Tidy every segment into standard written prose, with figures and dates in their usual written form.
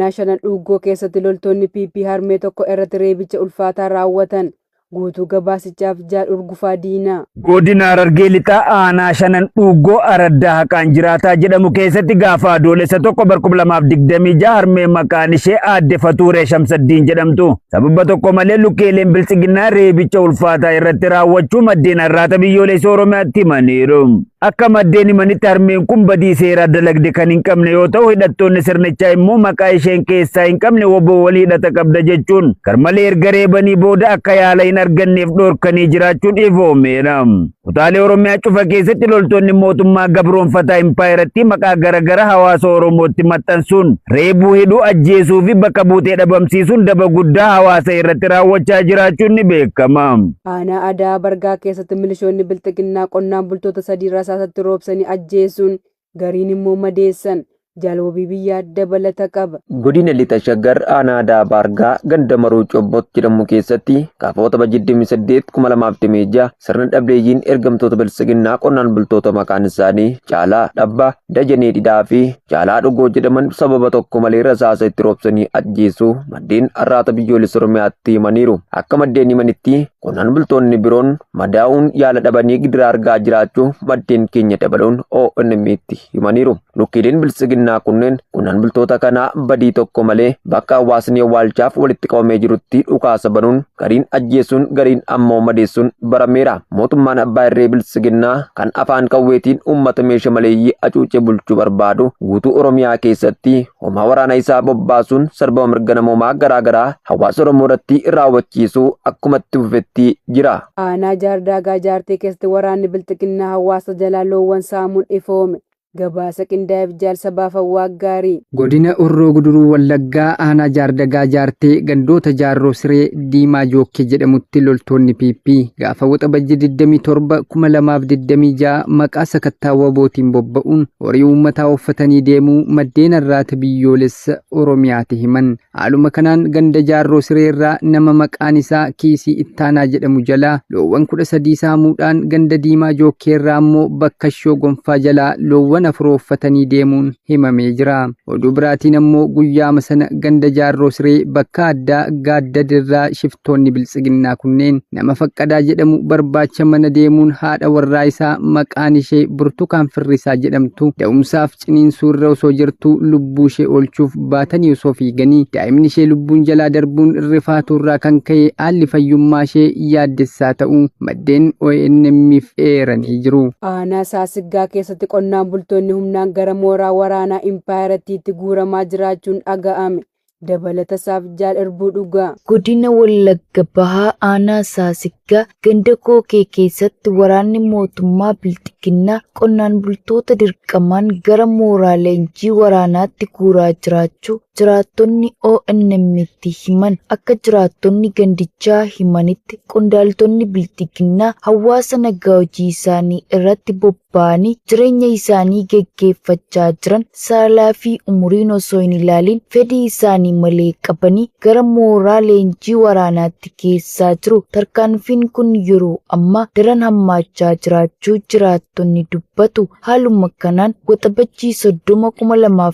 Aanaa Shanan Dhuuggoo keessatti loltoonni PP harmee tokko irratti reebicha ulfaataa raawwatan. Guutuu gabaasichaaf Jaal Urgufaa Diinaa. Godina Harargee Lixaa Aanaa Shanan Dhuuggoo Araddaa Haqaan Jiraataa jedhamu keessatti gaafa Adoolessa 1 bar 2026 harmee maqaan ishee Aadde Fatuuree Shamsaddiin jedhamtu sababa tokko malee lukkeeleen Biltsiginnaa reebicha ulfaataa irratti raawwachuu maddeen Arraata Biyyoolessa Oromiyaatti himaniiru. Akka maddeen himanitti harmeen kun badii seeraa dalagde kan hin qabne yoo ta'u hidhattoonni sirnichaa immoo maqaa isheen keessaa hin qabne wbo walii hidhata qabda jechuun garmalee erga reebanii booda akka yaala hin arganneef dhorkanii jiraachuun ifoomeera. Kutaalee Oromiyaa cufa keessatti loltoonni mootummaa gabroonfataa impaayerattii maqaa garagaraa hawaasa Oromootti maxxansuun reebuu, hidhuu, ajjeesuu fi bakka buutee dhabamsiisuun daba guddaa hawaasa irratti raawwachaa jiraachuun ni beekama. Aanaa Ada'aa Bargaa keessatti milishoonni Bilxiginnaa qonnaan bultoota 3 rasaasatti roobsanii ajjeesuun gariin immoo madeessan. Jaal Wabii Biyyaa dabalata qaba. Godina Lixa Shaggar Aanaa Ada'aa Baargaa ganda Maruu Cobbot jedhamu keessatti gaafa Waxabajjii 28, 2026 sirna dhableeyyiin ergamtoota Biltsiginnaa qonnaan bultoota maqaan isaanii Caalaa Dhabbaa, Dajanee Dhidhaa fi Caalaa Dhugoo jedhaman sababa tokko malee rasaasa itti roobsanii ajjeesuu maddeen Arraata Biyyoolessa Oromiyaatti himaniiru. Akka maddeen himanitti qonnaan bultoonni biroon madaa'uun yaala dhabanii gidiraa argaa jiraachuu maddeen keenya dabaluun ONM'tti himaniiru. Lukkiileen Biltsiginnaa kunneen qonnaan bultoota kanaa badii tokko malee bakka hawaasni awwaalchaaf walitti qabamee jirutti dhukaasa banuun gariin ajjeesuun gariin ammoo madeessuun barameera. Mootummaan abbaa irree Biltsiginnaa kan afaan qawweetiin uummata meesha maleeyyii hacuucee bulchuu barbaadu guutuu Oromiyaa keessatti homaa waraana isaa bobbaasuun sarbama mirga namoomaa garaa garaa hawaasa Oromoo irratti raawwachiisuu akkuma itti fufetti jira. Aanaa Jaardaagaa Jaartee keessatti waraanni Bilxiginnaa hawaasa jalaa loowwan saamuun ifoome. Gabaasa qindaa'eef Jaal Sabaa Waaqgaarii. Godina Horroo Guduruu Wallaggaa Aanaa Jaardagaa Jaartee gandoota Jaarroo Siree Diimaa Jookkee jedhamutti loltoonni PP gaafa Waxabajji 27, 2026 maqaa sakattaa WBOtiin bobba'uun horii uummataa ooffatanii deemuu maddeen Arraata Biyyoolessa Oromiyaati himan. Haaluma kanaan ganda Jaarroo Siree irraa nama maqaan isaa Kiisii Ittaanaa jedhamu jalaa loowwan 13 saamuudhaan ganda Diimaa Jookkee irraa ammoo Bakkashoo Gonfaa jalaa loowwan 4 ooffatanii deemuun himamee jira. Oduu biraatiin ammoo guyyaama sana ganda Jaarroo Siree bakka addaa Gaaddad irraa shiftoonni Biltsiginnaa kunneen nama Faqqadaa jedhamu barbaacha mana deemuun haadha warraa isaa maqaan ishee Burtukaan Firrisaa jedhamtu da'umsaaf ciniinsuu irra osoo jirtuu lubbuu ishee oolchuuf baatanii osoo fiiganii daa'imni ishee lubbuun jalaa darbuun rifaatuu irraa kan ka'e haalli fayyummaa ishee yaaddessaa ta'uu maddeen ONM'f eeranii jiru. Aanaa Saasiggaa keessatti qonnaan bultoonni humnaan gara mooraa waraanaa impaayerattiitti guuramaa jiraachuun dhaga'ame. Dabalata isaaf Jaal Irbuu Dhugaa. Godina Wallagga Bahaa Aanaa Saasiggaa ganda Kookee keessatti waraanni mootummaa Bilxiginnaa qonnaan bultoota dirqamaan gara mooraa leenjii waraanaatti guuraa jiraachuu jiraattonni ONM'tti himan. Akka jiraattonni gandichaa himanitti qondaaltonni Bilxiginnaa hawaasa nagaa hojii isaanii irratti bobba'anii jireenya isaanii geggeeffachaa jiran saalaa fi umuriin osoo hin ilaalin fedhii isaanii malee qabanii gara mooraa leenjii waraanaatti geessaa jiru. Tarkaanfiin kun yeroo ammaa daran hammaachaa jiraachuu jiraattonni dubbatu. Haaluma kanaan Waxabajjii 30,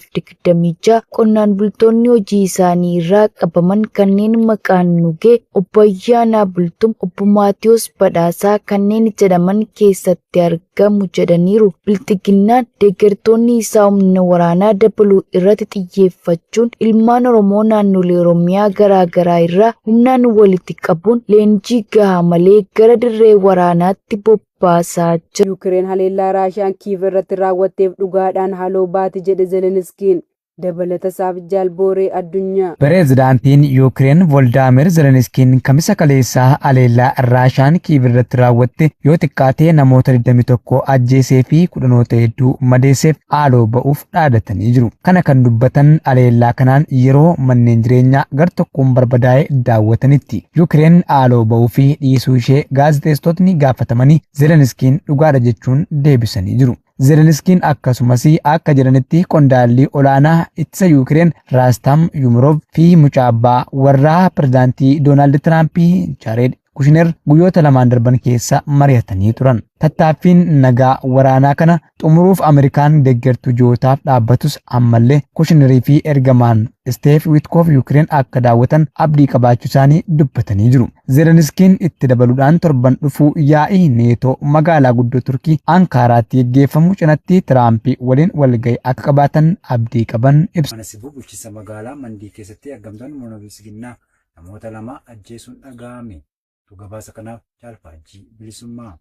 2026 qonnaan bultoonni hojii isaanii irraa qabaman kanneen maqaan nu ga'e Obbo Ayyaanaa Bultum, Obbo Maatiyoos Badhaasaa kanneen jedhaman keessatti argamu jedhaniiru. Bilxiginnaan deeggartoonni isaa humna waraanaa dabaluu irratti xiyyeeffachuun ilmaan Oromoo naannolee Oromiyaa garaa garaa irraa humnaan walitti qabuun leenjii gahaa malee gara dirree waraanaatti bobbaasaa jira. Yuukireen haleellaa Raashiyaan Kiiv irratti raawwatteef dhugaadhaan haloo baati jedhe Zeleniskiin. Dabalata isaaf Jaal Booree Addunyaa. Pireezidaantiin Yuukireen Voldaamir Zeleniskiin Kamisa kaleessaa haleellaa Raashaan Kiiv irratti raawwatte yoo xiqqaate namoota 21 ajjeesee fi kudhanoota hedduu madeesseef haaloo ba'uuf dhaadatanii jiru. Kana kan dubbatan haleellaa kanaan yeroo manneen jireenyaa gar-tokkoon barbadaa'e daawwatanitti. Yuukireen haaloo ba'uu fi dhiisuu ishee gaazexeessitootni gaafatamanii Zeleniskiin dhugaadha jechuun deebisanii jiru. Zeleniskiin akkasumas akka jedhanitti qondaalli olaanaa ittisa Yuukireen Raastam Yumurov fi mucaa abbaa warraa pirezidaantii Doonaald Tiraampii Jaareed Kushner guyyoota lamaan darban keessa mari'atanii turan. Tattaaffiin nagaa waraanaa kana xumuruuf Ameerikaan deeggartu ji'ootaaf dhaabbatus ammallee Kushnerii fi ergamaan Isteef Witkoof Yukireen akka daawwatan abdii qabaachuu isaanii dubbatanii jiru. Zelenskiin itti dabaluudhaan torban dhufuu yaa'ii Neetoo magaalaa guddoo Turkii Ankaaraatti geggeeffamu cinatti Tiraampii waliin walgahii akka qabaatan abdii qaban ibsu. Mana Sibuu bulchiinsa magaalaa Mandii keessatti ergamtoonni murna Biltsiginnaa namoota 2 ajjeesuun dhaga'ame. Gabaasa kanaaf Jaal Faajjii Bilisummaa.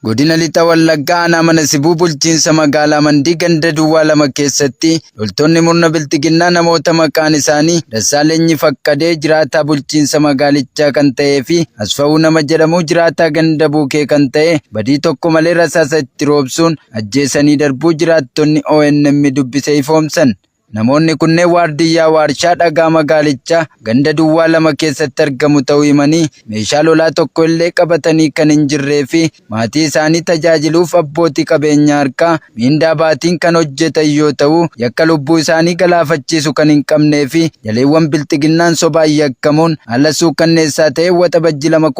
Godina Lixa Wallaggaa aanaa Mana Sibuu bulchiinsa magaalaa Mandii ganda duwwaa 2 keessatti loltoonni murna Bilxiginnaa namoota maqaan isaanii Dassaalenyi Faqqadee jiraataa bulchiinsa magaalichaa kan ta'ee fi Asfawuu nama jedhamu jiraataa ganda Buukee kan ta'e badii tokko malee rasaasa itti roobsuun ajjeesanii darbuu jiraattonni ONM dubbise ifoomsan. Namoonni kunneen waardiyyaa waarshaa dhagaa magaalichaa ganda duwwaa 2 keessatti argamu ta'uu himanii, meeshaa lolaa tokko illee qabatanii kan hin jirree fi maatii isaanii tajaajiluuf abbootii qabeenyaa harkaa miindaa baatiin kan hojjetan yoo ta'u, yakka lubbuu isaanii galaafachiisu kan hin qabnee fi jaleewwan Bilxiginnaan sobaan yakkamuun haala suukkanneessaa ta'een Waxabajji 2,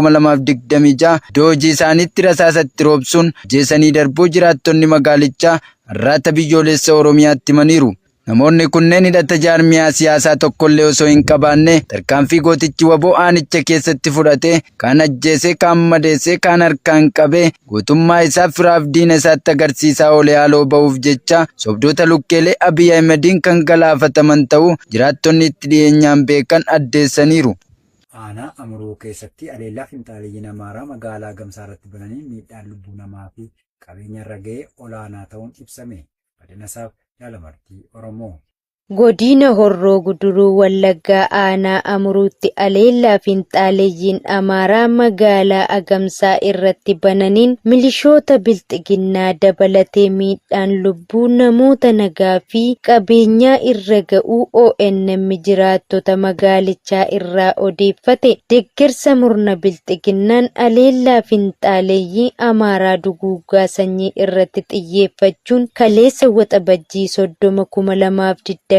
2026 iddoo hojii isaaniitti rasaasa itti roobsuun ajjeesanii darbuu jiraattonni magaalichaa Arraata Biyyoolessa Oromiyaatti himaniiru. Namoonni kunneen hidhata jaarmiyaa siyaasaa tokkollee osoo hin qabaanne tarkaanfii gootichi wbo aanicha keessatti fudhate kaan ajjeesee, kaan madeessee, kaan harkaan qabee gootummaa isaa firaaf diina isaatti agarsiisaa oole haaloo bahuuf jecha sobdoota lukkeelee Abiy Ahimediin kan galaafataman ta'uu jiraattonni itti dhiyeenyaan beekan addeessaniiru. Aanaa Amuruu keessatti haleellaa finxaaleyyiin Amaaraa magaalaa Agamsaa irratti bananiin miidhaan lubbuu namaa fi qabeenya irra ga'e olaanaa ta'uun ibsame. Bal'inasaaf Jaal Amartii Oromoo. Godiina Horroo Guduruu Wallaggaa Aanaa Amuruutti aleellaa finxaaleyyiin Amaaraa magaalaa Agamsaa irratti bananiin milishoota Bilxiginnaa dabalatee miidhaan lubbuu namoota nagaa fi qabeenyaa irra ga'uu ONM jiraattota magaalichaa irraa odeeffate. Deggersa murna Bilxiginnaan aleellaa finxaaleyyii Amaaraa duguuggaa sanyii irratti xiyyeeffachuun kaleessa Waxabajjii 30, 2026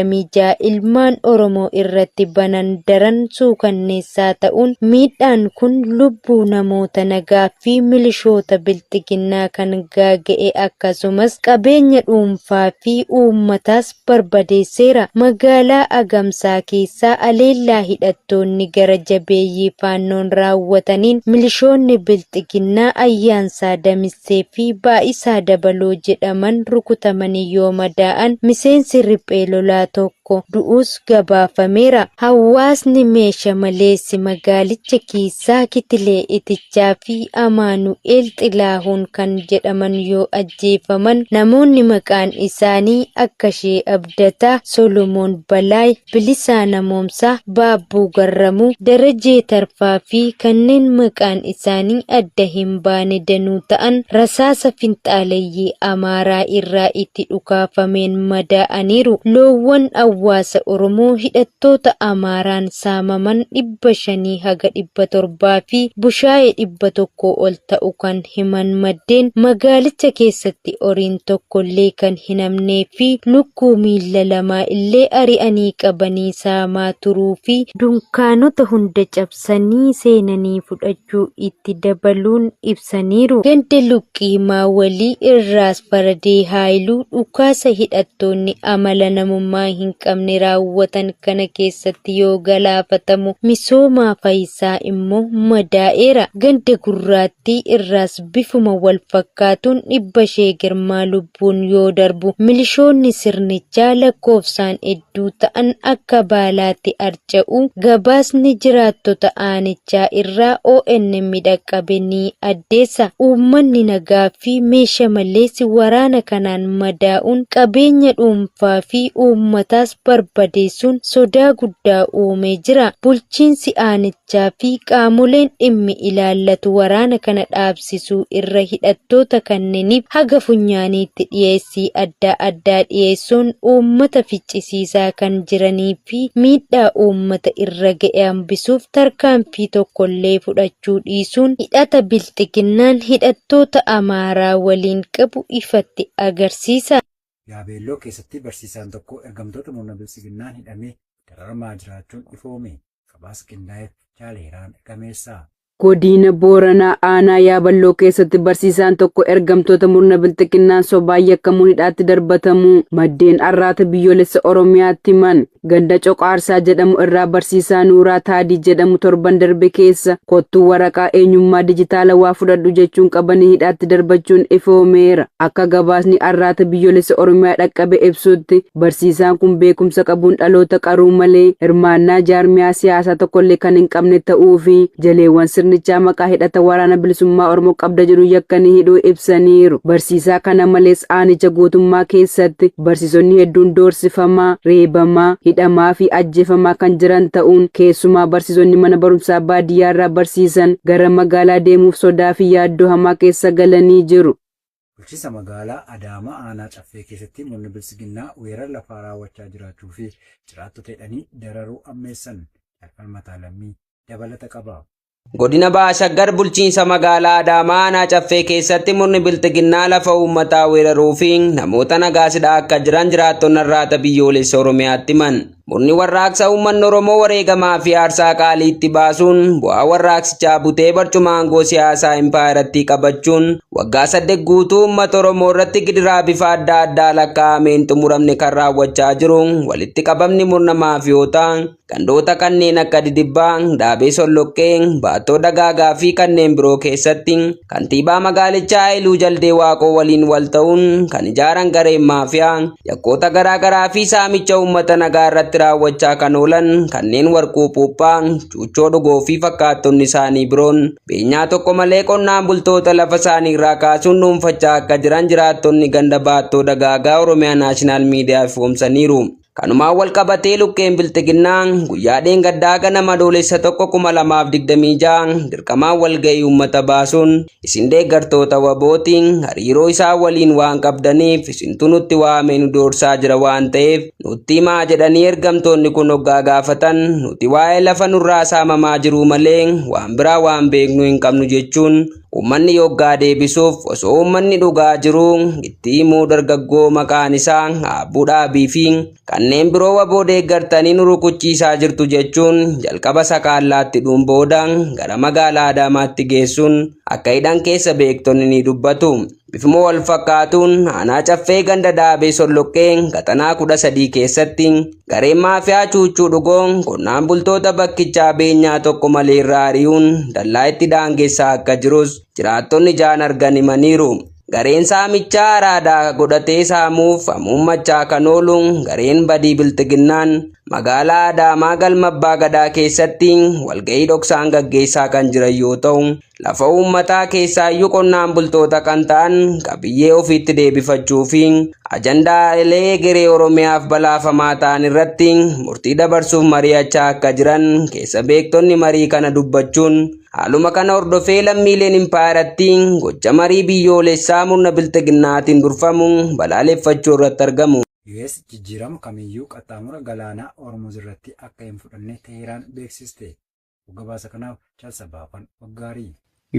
ilmaan Oromoo irratti banan daran suukanneessaa ta'uun miidhaan kun lubbuu namoota nagaa fi milishoota Bilxiginnaa kan gaaga'e akkasumas qabeenya dhuunfaa fi uummataas barbadeesseera. Magaalaa Agamsaa keessaa aleellaa hidhattoonni gara jabeeyyii Faannoon raawwataniin milishoonni Bilxiginnaa Ayyaansaa Damissee fi Baay'isaa Dabaloo jedhaman rukutamanii yoo madaa'an miseensi riphee lolaa tokko du'uus gabaafameera. Hawaasni meesha maleessi magaalicha keessaa Kitilee Itichaa fi Amaanu'eel Xilaahuun kan jedhaman yoo ajjeefaman, namoonni maqaan isaanii Akkashee Abdataa, Solomoon Balaay, Bilisaa Namoomsaa, Baabbuu Garramuu, Darajee Tarfaa fi kanneen maqaan isaanii adda hin baane danuu ta'an rasaasa finxaaleyyii Amaaraa irraa itti dhukaafameen madaa'aniiru. Loowwan hawaasa Oromoo hidhattoota Amaaraan saamaman 500 haga 700 fi bushaayee 100 ol ta'u kan himan maddeen, magaalicha keessatti horiin tokkollee kan hin hafnee fi lukkuu miilla lamaa illee ari'anii qabanii saamaa turuu fi dunkaanota hunda cabsanii seenanii fudhachuu itti dabaluun ibsaniiru. Ganda Luqqiimaa Walii irraas Faradee Haayiluu dhukaasa hidhattoonni amala namummaa hin qabne raawwatan kana keessatti yoo galaafatamu, Misoomaa Fayisaa immoo madaa'eera. Ganda Gurraattii irraas bifuma wal fakkaatuun Dhibbashee Girmaa lubbuun yoo darbu, milishoonni sirnichaa lakkoofsaan hedduu ta'an akka baalaatti harca'uu gabaasni jiraattota aanichaa irraa ONM dhaqqabe ni addeessa. Uummanni nagaa fi meesha maleessi waraana kanaan madaa'uun qabeenya dhuunfaa fi uummataas barbadeessuun sodaa guddaa uumee jira. Bulchiinsi aanichaa fi qaamoleen dhimmi ilaallatu waraana kana dhaabsisuu irra hidhattoota kanneniif haga funyaaniitti dhiyeessii adda addaa dhiyeessuun uummata ficcisiisaa kan jiranii fi miidhaa uummata irra ga'e hambisuuf tarkaanfii tokkollee fudhachuu dhiisuun hidhata Bilxiginnaan hidhattoota Amaaraa waliin qabu ifatti agarsiisa. Yaabeelloo keessatti barsiisaan tokko ergamtoota murna Biltsiginnaan hidhamee dararamaa jiraachuun ifoome. Gabaasa qindaa'eef Jaal Heeraan Gameessaa. Godiina Booranaa Aanaa Yaaballoo keessatti barsiisaan tokko ergamtoota murna Bilxiginnaan sobaan yakkamuun hidhaatti darbatamuu maddeen Arraata Biyyoolessa Oromiyaatti himan. Ganda Coqaarsaa jedhamu irraa barsiisaa Nuuraa Taadii jedhamu torban darbe keessa kottuu waraqaa eenyummaa dijitaalawaa fudhadhu jechuun qabanii hidhaatti darbachuun ifoomeera. Akka gabaasni Arraata Biyyoolessa Oromiyaa dhaqqabe ibsutti, barsiisaan kun beekumsa qabuun dhaloota qaruu malee hirmaannaa jaarmiyaa siyaasaa tokkollee kan hin qabne ta'uu fi jaleewwan sirnichaa maqaa hidhata Waraana Bilisummaa Oromoo qabda jedhuun yakkanii hidhuu ibsaniiru. Barsiisaa kana malees aanicha guutummaa keessatti barsiisonni hedduun doorsifamaa, reebamaa, hidhamaa fi ajjeefamaa kan jiran ta'uun keessumaa barsiisonni mana barumsaa baadiyyaarraa barsiisan gara magaalaa deemuuf sodaa fi yaaddoo hamaa keessa galanii jiru. Bulchiinsa magaalaa Adaamaa aanaa Caffee keessatti murni Biltsiginnaa weerara lafaa raawwachaa jiraachuu fi jiraattota hidhanii dararuu ammeessan. Falmataa Lammii dabalata qaba. Godina Baha Shaggar bulchiinsa magaalaa Adaamaa aanaa Caffee keessatti murni Bilxiginnaa lafa uummataa weeraruu fi namoota nagaa sidhaa akka jiran jiraattonni Arraata Biyyoolessa Oromiyaatti himan. Murni warraaqsa uummanni Oromoo wareegamaa fi aarsaa qaalii itti baasuun bu'aa warraaqsichaa butee barcuma aangoo siyaasaa impaayerattii qabachuun waggaa 8 guutuu uummata Oromoo irratti gidiraa bifa adda addaa lakkaa'amee hin xumuramne kan raawwachaa jiru walitti qabamni murna maafiyootaa gandoota kanneen akka Didibbaa, Daabee Solloqqee, Baattoo Dagaagaa fi kanneen biroo keessatti kantiibaa magaalichaa Haayiluu Jaldee Waaqoo waliin wal ta'uun kan ijaaran gareen maafiyaa yakkoota garaa garaa fi saamicha uummata nagaa irratti raawwachaa kan oolan kanneen Warquu Puuphaa, Cuuchoo Dhugoo fi fakkaattonni isaanii biroon beenyaa tokko malee qonnaan bultoota lafa isaanii irraa kaasuun dhuunfachaa akka jiran jiraattonni ganda Baattoo Dagaagaa Oromiyaa Naashinaal Miidiyaaf ifoomsaniiru. Kanumaan wal qabatee lukkeen Bilxiginnaa guyyaa dheengaddaa ganama Adoolessa 1, 2026 dirqamaan walga'ii uummata baasuun isin deeggartoota WBOti, hariiroo isaan waliin waan qabdaniif isintu nutti waamee nu doorsaa jira waan ta'eef nutti himaa jedhanii ergamtoonni kun hoggaa gaafatan nuti waa'ee lafa nurraa saamamaa jiruu malee waan biraa waan beeknu hin qabnu jechuun uummanni yoggaa deebisuuf osoo uummanni dhugaa jiruu itti himuu dargaggoo maqaan isaa Aabbuu Dhaabii fi kanneen biroo waboo deeggartanii nu rukuchiisaa jirtu jechuun jalqaba sakaallaatti hidhuun booda gara magaalaa Adaamaatti geessuun akka hidhan keessa beektonni ni dubbatu. Bifuma wal fakkaatuun aanaa Caffee ganda Daabee Solloqqee qaxanaa 13 keessatti gareen maafiyaa Cuuccuu Dhugoo qonnaan bultoota bakkichaa beenyaa tokko malee irraa ari'uun dallaa itti daangessaa akka jirus jiraattonni ijaan argan himaniiru. Gareen saamichaa araadaa godhatee saamuuf hamuummachaa kan oolu gareen badii Bilxiginnaan magaalaa Adaamaa galma Abbaa Gadaa keessatti walga'ii dhoksaan gaggeessaa kan jiran yoo ta'u, lafa uummataa keessaayyuu qonnaan bultoota kan ta'an qabiyyee ofiitti deebifachuu fi ajandaalee egeree Oromiyaaf balaafamaa ta'an irratti murtii dabarsuuf mari'achaa akka jiran keessa beektonni marii kana dubbachuun haaluma kana hordofee lammiileen impaayerattii gocha marii biyyoolessaa murna bilxiginnaatiin durfamu balaaleffachuu irratti argamu. US jijjiirama kamiyyuu qaxxaamura galaanaa Hormuz irratti akka hin fudhanne Teehiraan beeksiste. Gabaasa kanaaf Chalsa Baafan Waggaarii.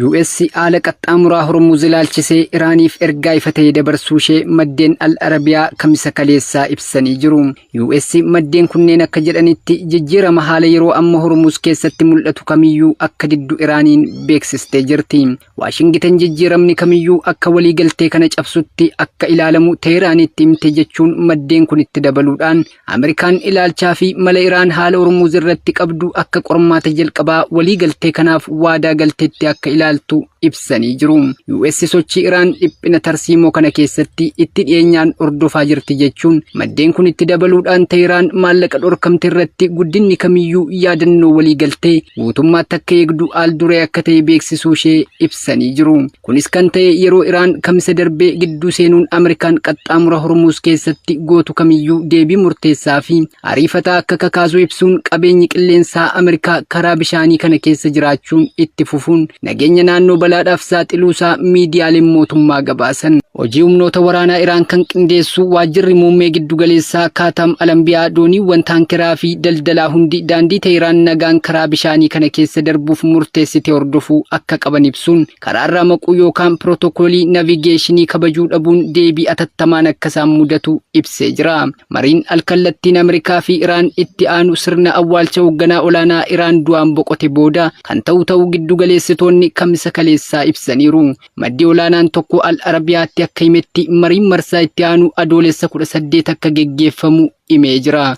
US haala qaxxaamuraa Hormuuz ilaalchisee Iraaniif ergaa ifa ta'e dabarsuu ishee maddeen Al Arabiyaa Kamisa kaleessaa ibsanii jiru. US maddeen kunneen akka jedhanitti jijjiirama haala yeroo amma Hormuuz keessatti mul'atu kamiyyuu akka diddu Iraaniin beeksistee jirti. Waashingitan jijjiiramni kamiyyuu akka waliigaltee kana cabsutti akka ilaalamu Teehiraanitti himte jechuun maddeen kun itti dabaluudhaan Ameerikaan ilaalchaa fi mala Iraan haala Hormuuz irratti qabdu akka qormaata jalqabaa waliigaltee kanaaf waadaa galtetti akka ilaaltu ibsanii jiru. US sochii Iraan dhiphina tarsiimoo kana keessatti itti dhiyeenyaan hordofaa jirti jechuun maddeen kun itti dabaluudhaan Teehiraan maallaqa dhorkamte irratti guddinni kamiyyuu yaadannoo waliigaltee guutummaatti akka eegdu haal duree akka ta'e beeksisuu ishee ibsanii jiru. Kunis kan ta'e yeroo Iraan Kamisa darbe gidduu seenuun Ameerikaan qaxxaamura Hormuuz keessatti gootu kamiyyuu deebii murteessaa fi ariifataa akka kakaasu ibsuun qabeenyi qilleensaa Ameerikaa karaa bishaanii kana keessa jiraachuun itti fufuun nageenya naannoo balaadhaaf saaxiluusaa miidiyaaleen mootummaa gabaasan. Hojii humnoota waraanaa Iraan kan qindeessu waajjirri muummee giddugaleessaa Kaatam Alambiyaa dooniiwwan taankeraa fi daldalaa hundi daandii Teheraan nagaan karaa bishaanii kana keessa darbuuf murteessite hordofuu akka qaban ibsuun karaarraa maquu yookaan pirootokoolii navigeeshinii kabajuu dhabuun deebii atattamaan akka isaan mudatu ibsee jira. Mariin alkallattiin Ameerikaa fi Iraan itti aanu sirna awwaalcha hoogganaa olaanaa Iraan du'aan boqote booda kan ta'u ta'uu giddugaleessitoonni Kamisa kaleessaa ibsaniiru. Maddi olaanaan tokko Al Arabiyaatti akka himetti mariin marsaa itti aanu Adoolessa 18 akka geggeeffamu himee jira.